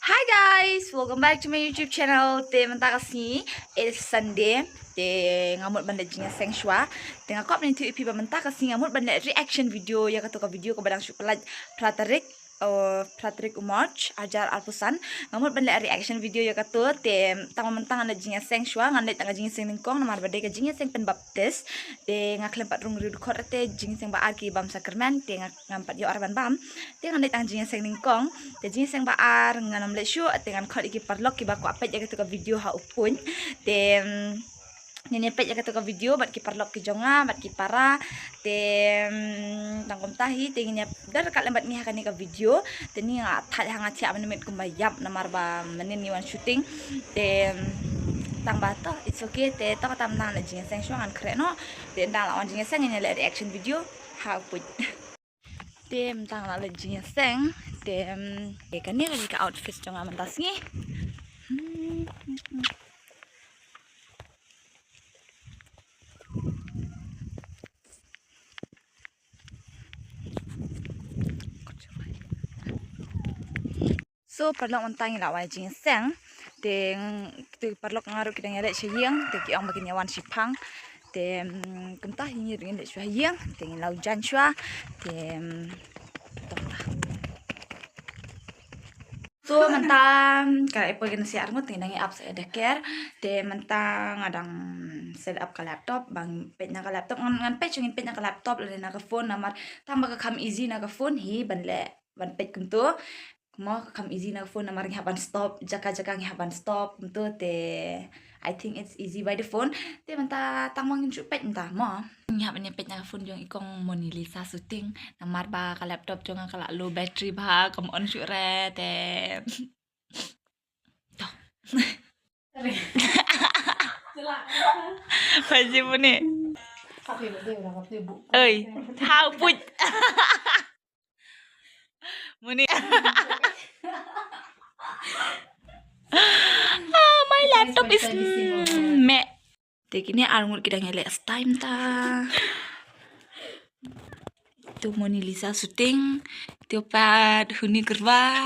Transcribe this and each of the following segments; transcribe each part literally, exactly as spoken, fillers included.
Hi guys, welcome back to my YouTube channel. Te mynta ka sngi is Sunday. Te nga mut ban leh jingïaseng shuwa. Te nga kwah ban ïathuh ïa phi ba mynta ka sngi nga mut ban leh reaction video ïa kato ka video kaba dang shu pynlait phra tarik, uh, phra tarik u March, hajar arphew san. Nga mut ban leh reaction video ïa kato. Te tang mynta ngan leh jingïaseng shuwa, ngan leh tang ka jingïaseng nyngkong namar ba dei ka jingïaseng pynbaptis. Te nga khlem pat rung riew dkhot te jingïaseng ba ar ki bam sakramen, te nga ngam pat ïoh ar ban bam. Te ngan leh tang jingïaseng nyngkong. Te jingïaseng ba ar ngan ym leh shuh, te ngan khot ïa ki paralok kiba kwah peit ïa kato ka video ha u punt. Te, mm, ngin ïa peit ïa kato ka video bad ki paralok ki jong nga bad ki para. Te, mm, tang kumta hi te ngin ïa don ryngkat lem bad ngi ha kane ka video. Te ni nga thait ha nga thiah mynmiet kumba ïap namar ba mynnin ngi wan shooting. Te, mm, tang ba to, it's okay. Te to kata mynta ngan leh jingïaseng shuwa ngan khreh noh. Te ynda la wan jingïaseng ngin ïa leh reaction video ha u punt. Te mynta nga la leit jingïaseng. Te, em, te kane ka dei ka outfit jong nga mynta sngi. Hmm. So paralok mynta ngi la wan jingïaseng. Te, te paralok nga ruh ki dang ïaleit sha ïing, te ki ong ba kin ïa wan shiphang. Te, mm, kumta hi ngi ruh ngin leit shuwa ha ïing, te ngin la wan jan shuwa. Te, mm, to mynta. So mynta ka la ïa poi ka nasi arngut, te ngi dang ïa ap sa ïa daker. Te mynta nga dang set up ka laptop, ba ngin peit na ka laptop, ngan, ngan peit, ngin peit na ka laptop lane na ka phone namar tang ba ka kham easy na ka phone hi ban leh, ban peit kumto. Mo, ka kham easy na ka phone namar ngi hap ban stop jaka jaka, ngi hap ban stop kumto. Te I think it's easy by the phone. Te mynta tang mo ngin shu peit mynta mo. Ngi hap ban ïa peit na ka phone jong i kong Moni Lisa shooting namar ba ka laptop jong nga ka la low battery bha, kam on shuh re te. To. Phaji Moni. Oi, ha u punt. Moni. Ah, my laptop is, mm, meh. Te kine arngut ki dang ïaleh stai mynta. To Moni Lisa shooting. To pat Huni Kurba.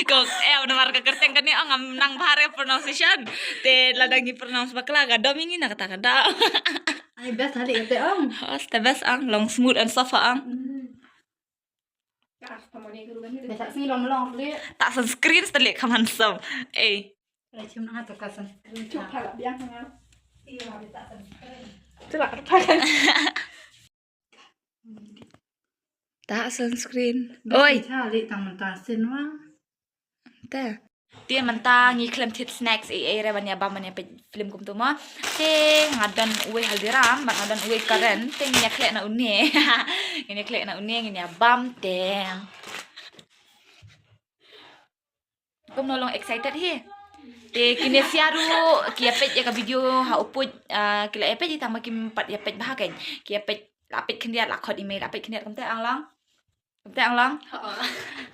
Ko, eh, namar ka kyrteng kane ong ngam nang bha re pronunciation. Te lada ngi pronounce bakla ka dom ïa ngi na kata ka dom. Ai best hali kata ong. Host the best ong, long smooth and soft ong. Hmm. Biasa sih long long deh. Tak sunscreen setelik kaman som. Eh. Lei chim na to ka sunscreen. Chup phala biang nga. Iya, tak sunscreen. Chup phala. Tak sunscreen. Oi. Cha lei tang mynta sin wa. Te. Te mynta ngi khlem thied snacks ei ei re ban ïa bam ban ïa peit film kumto mo. Te nga don uwei Haldiram bad nga don uwei Karen. Te ngi ïa khleh na une. Ngi ïa khleh na une, ngi ïa bam te. Kumno long excited hi. Te kine sia ruh ki ïa peit ïa ka video ha u punt, ah, ki la ïa peit hi tang ba kim pat ïa peit bha kein. Ki ïa peit, la peit khyndiat, la khot email, la peit khyndiat, kumta ang lang. Kumta ang lang.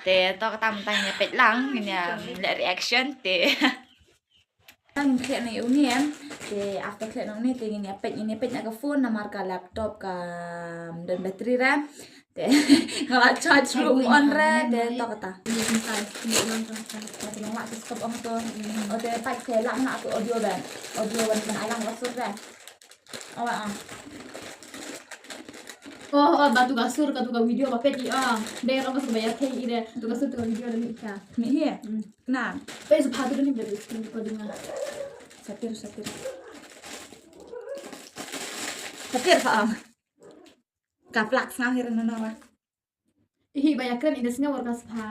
Te to kata mynta ngin ïa peit lang, ngin ïa leh reaction te. Ngin khleh na une, te after khleh na une te ngin ïa peit, ngin ïa peit na ka phone namar ka laptop kam don battery re. Te nga la charge ruh on re, te to kata. Te nga la stop ong to. O te pat te la na to audio ban. Audio ban ban alang la sur re. Awa, ah. Oh, oh, ba tu ka sur, ka tu ka video ba peit i, ah. Dei ro ba sur ba ïa thei i de. Tu ka sur tu ka video de mih ka. Mih hi? Hmm. Kena. Peit sa pha tu de ni ba screen recording ah. Satir, satir. Satir sa, ah. Ka flak sngaw hi re no no wa. Hi ba ïa kren i de sngaw war ka spha.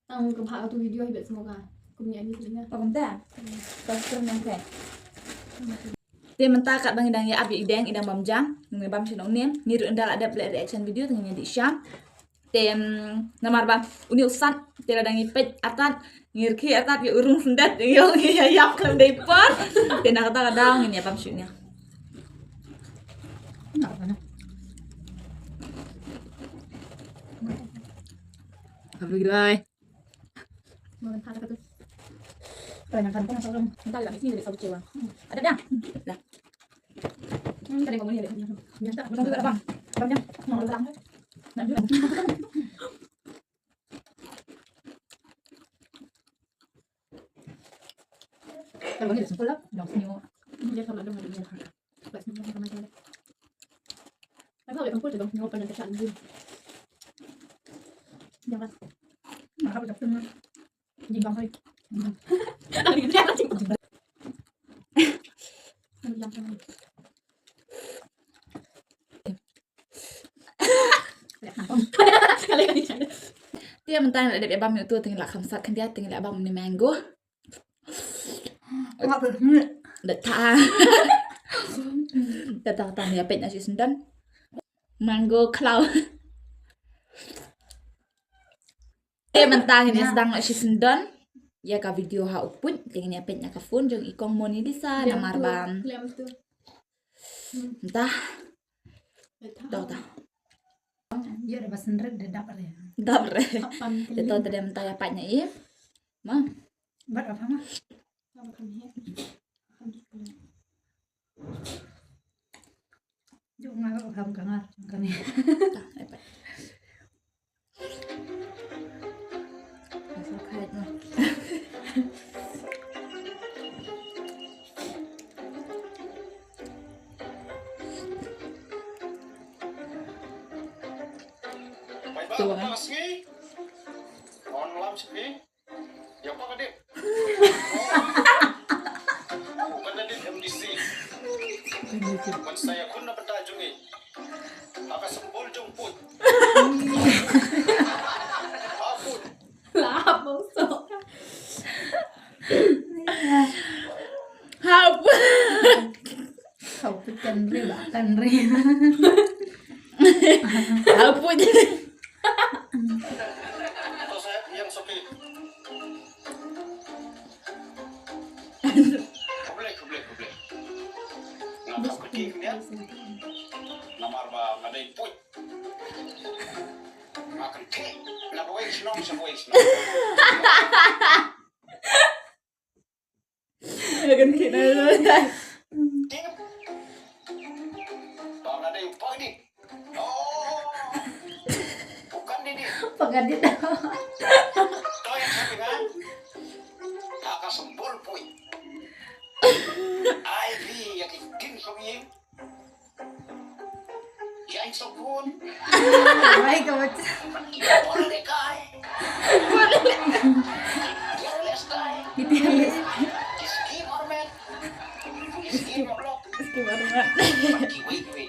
Tang ka bha ka tu video hi ba sngaw ka. Kum ïa ni sngaw. Ba kumta. Ka kren nang kren. Te mynta kat ba ngi dang ïa ap ïa i deng, i dang bam jam, ngi bam sha une. Ngi ruh ynda la dep leh reaction video te ngi dih sham. Te, mm, namar ba une u sat te la dang ïa peit artat, ngi rkhie artat ïa u rung syndet, ïa ngi ïa ïap khlem dei por. Te na kata ka daw ngin ïa bam sha une. Happy birthday. Ada dah. Hmm, tadi ngomongnya deh. Minta, minta juga, Bang. Bang, ya. Mau ulang. Nah, juga. Te mynta ngi la dep ïa bam ïa uto, te ngi la kham sat khyndiat, te ngi la bam une u mango. Da ta. Da ta, ta ngi ïa peit na shisyndon. Mango khlaw. Te mynta ngin ïa sdang na shisyndon ïa ka video ha u puit, te ngin ïa peit na ka phone jong i kong Moni Lisa namar ba mynta. Dau ta. Ïa da ba synrit da dap re. Dap re. Te to te mynta ïa peit na i. Ma. Bat apa ma? Jong nga ka kham ka ngar jong kane. Tuh. Ïa phi ka dei. Oh, kan na dei M D C. Kan sa ïa khun na bynta jong ngi. Ha ka symbol jong puit. Ha puit. Lap bangso. Ha puit. Hau put kan ri ba kan ri. Hau put. To sa ïa soki. Khublei, khublei, khublei. Nga thap kti khyndiat. Namar ba nga dei puit. Nga kynthih na kawei shnong sha kawei shnong. Nga kynthih na. Ba nga dei u Pagdit. Oh. U Kandidit. Pagdit. To ïa ka pyngan. Ha ka symbol puit. Ai bi ïa ki ktien sngewbha. Ïa, ïa, sabun. Ai, ka bacha. Ïa, pole de kai. Ïa, pole de kai. Gitu ya, guys. Iski marmet. Iski marmet. Iski marmet. Kiwi, kiwi.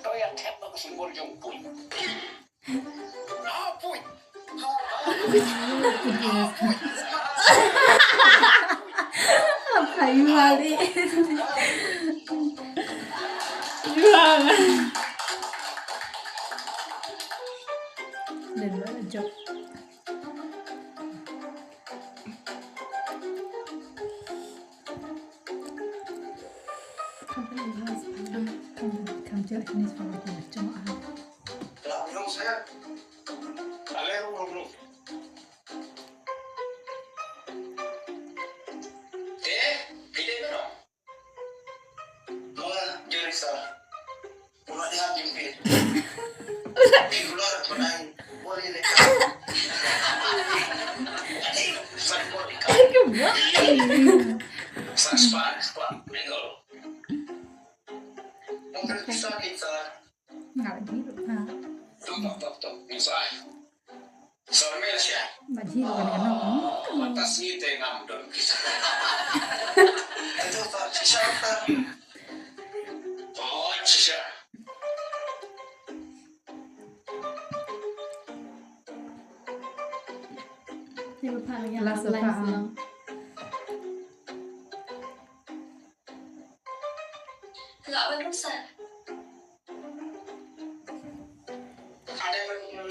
To ïa thep ka symbol jong puit. Apa ini balik? Jual. Dan mana jok? Nga la jhieh ruh, ha. Tok, tok, tok, tok. Sa me sha. Ba jhieh ruh kan ka nok, hmm. Mata sngi te ngam don pisa. Aduh, tak shisha, tak. Oh, shisha. Ni ba pha lagi. Last of all. Nga wan rusa. Ada yang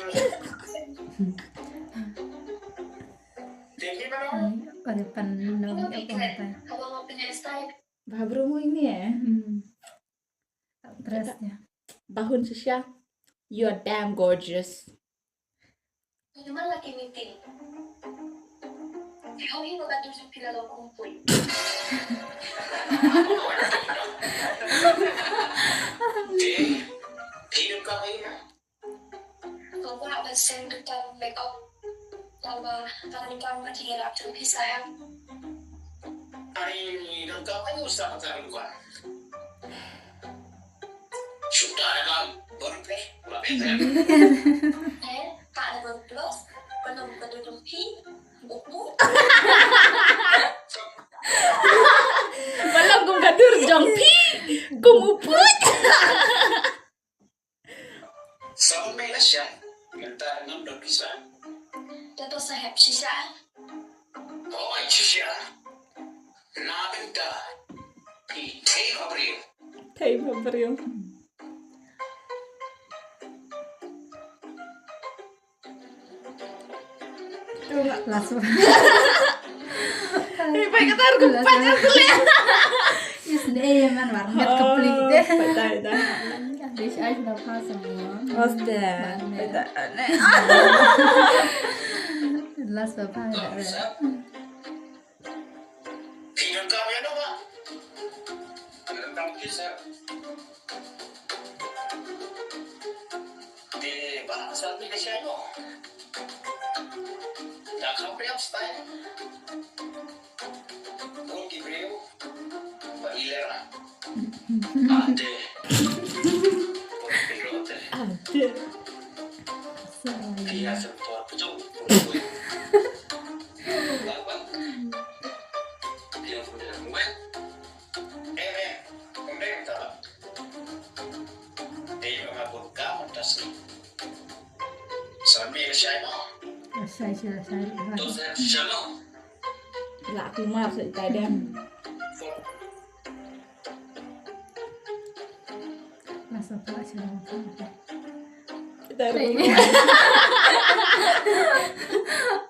Devi mana? Ada pan nang apa apa. Kalau mau punya style. Bah bro mo ini ya. Hmm. Terus ya. Bahun shisha. You're damn gorgeous. Iman laki meeting. Ikaw hi ba ka tu sa pila lo kumpul. Eh, hidup kami ya. Kau pun nak send kita make up. Tambah kami kan lagi rap tu kisah. Hari ini dan kau hanya usah pakai luka. Sudah dalam berpeh, berpeh. Eh, tak ada berpeh. Belum keduduk pi. Upu. Malam kum kadur jong pi. Kum uput. Sa me la sha, mynta ngam don pisa. Dato Saheb shisha. Oi shisha. Na mynta. Pi thei ha briew. Thei ha briew. Lasu. Ni pai kata aku pai aku le. Is ne man war met complete de. Patai da. Dish ai na pa semua. Oste. Patai ne. Lasu pa da. Phi donkam ïa no ba? Phi donkam kisa? Te ba sa phi ka shai mo. Da kham riam style. Bun ki briew ba i lera. Ade. Bun ki briew te. Ade. Phi ïa sempor pujung. Ba ba. Phi ïa pujung. Em em. Em em ta. Dei ba nga bun ka mynta sngi. Sa me ka shai mo. Shai shai shai. To sa shai mo. La kumar sa itai dem. Masa pula sila makan. Kita ada.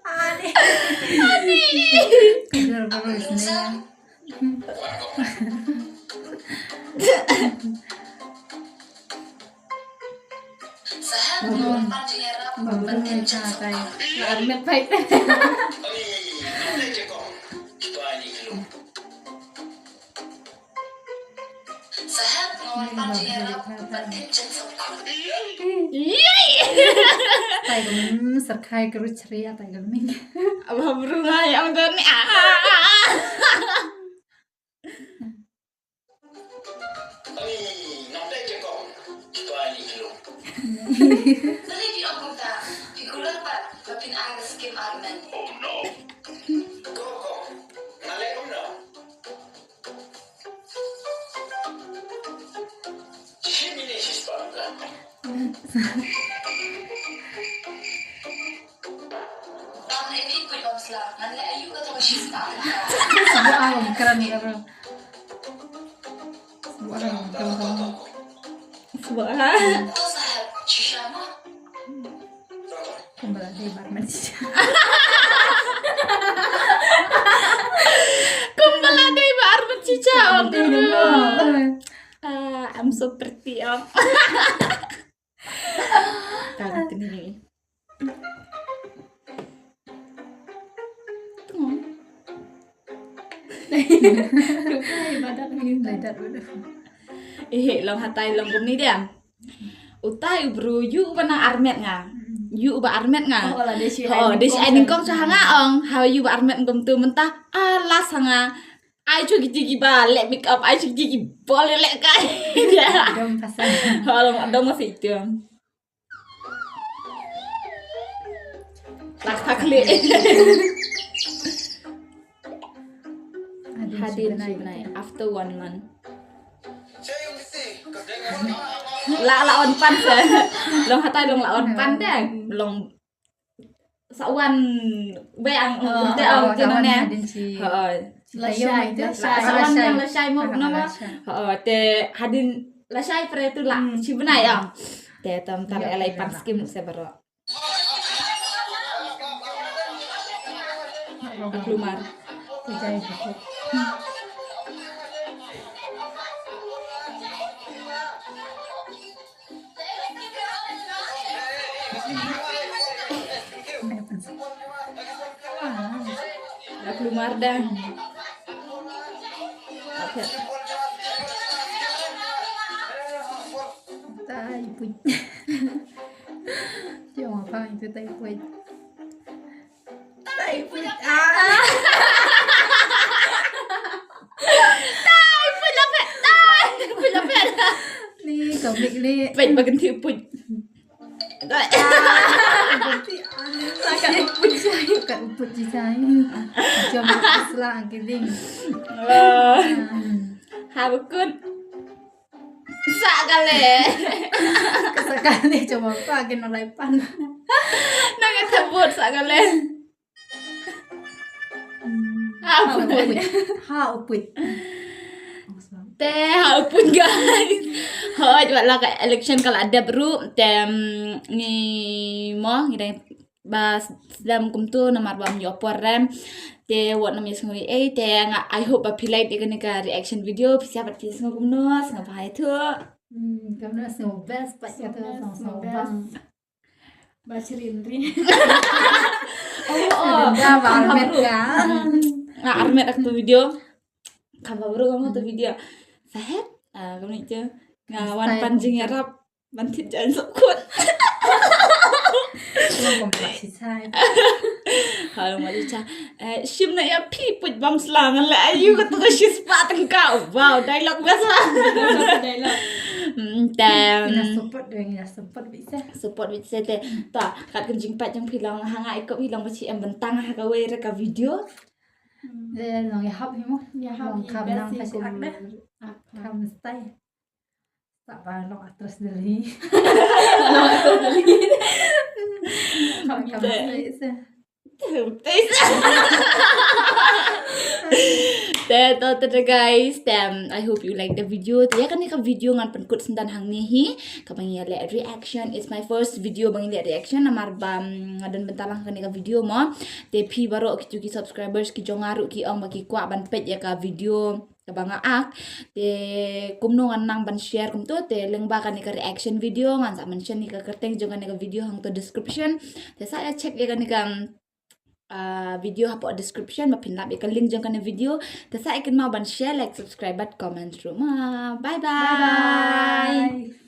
Ani. Ani. Kita ada sini. Sahab, no, pan jingera, ban tin chen sahab. Armet pai. Sahab, no, pan jingera, ban tin chen sahab. Yay! Tai gum, serkai keru ceria, tai gum. Abah berungai, am doni. Ani, ngam dei jingkong. Kiba ani kilo. Tadi di aku ta, di kular pat, bapin ang skim armen. Oh no. Kong, kong. Ngalek um no. Shimini shispa ka. Tang ini pun bang sla, ngan le ayu kata ka shispa. Sebuah alam keren ya, bro. Sebuah alam keren. Sebuah alam. Kembali di bar mati. Kembali di bar mati. Ah, I'm so pretty, ah. Kan tini. Rupai badak ni, badak badak. Eh, long hatai long kumni dia. Utai u bru yu ba nang armet nga. Yu ba armet nga. Oh, la dei shi ai nyngkong sha nga ong. Ha yu ba armet ngam tu mynta. Alas ha nga. Ai chu ki ki ba leh make up, ai chu ki ki ba leh leh kai. Dom pasal. Halo dom masih itu. Lak tak klik. Hadin shi bnai after one month. La la on pan se. Long hatai long la on pan deh. Long sa wan be ang te ang te no ne. Hadin shi. Ho. La shai, la shai. Sa wan yang la shai mo no ma. Ho te hadin la shai pre tu la shi bnai ya. Te tam tar elai pan skim se baro. Aklumar. Aklumar dah. Okay. Tai puit. Jom apa itu tai puit. Tai puit. Ah. Peit ba kynthih puit. Ka u put jai. Ka u put jai. Jom ka sla ang kidding. Ha ba kut. Sa kale. Ka sa kale, jom ka kin nolai pan. Nang ka thabut sa kale. Ha u put. Ha u put. Te ha u put, guys. Hooid, wat la ka election ka la dep ruh te, mm, ngi mo ngi dang ba sdang kumtu namar ba ym ïoh por rem. Te wat nym ïa sngew ei, te nga, I hope ba phi like ïa kane ka reaction video. Phi sngewbha, phi sngew kumno, sngewbha ïa tu. Hmm, kumno, sngew best pat ïa tu, sngew bang. Ba chirin ri. Oh, oh, da ba armet ka. Nga armet ak tu video. Kham ba bru ka mo tu video. Sahet, ah, kumne tu. Nga wan pan jingïarap. Ban thit jan sok khun. Long kum tak shisha. Ha, long kum tak shisha. Eh, shim na ïa phi puit bam sla ngan la ayu ka tu ka shispah tyngka. Wow, dialogue best lah. Dialogue. Hmm, tem. Ina support doi, ina support bit sa. Support bit sa te. Ta, kat kan jingpat jong phi long ha nga ikop hi long ba chi em bentang ha kawei re ka video. Hmm. Eh, long ïa hap hi mo. Ïa hap hi kham best nang hi pa shi kum ak da. Ak kham. Kham style. Sa ba long actress Delhi. Long actress Delhi. Kham, kham style sa. Te to te guys, te, um, I hope you like the video. Te ïa kane ka video ngan pynkut syndan hangne hi. Kaba ngi leh reaction, it's my first video ba ngi leh reaction namar ba, um, nga don bynta lang kane ka video mo. Te phi baroh kitu ki subscribers ki jong nga ruh ki ong ba ki kwah ban peit ïa ka video kaba nga ak. Te kumno ngan nang ban share kumto, te lyngba kane ka reaction video ngan sa mention ïa ka kyrteng jong kane ka video hangto description. Te sa ïa check ïa kane ka, um, ah, video hapoh description ba phin lap ïa ka link jong kane video. Te sa ïa kynmaw ban share, like, subscribe bad comment ruh ma. Bye bye. Bye bye.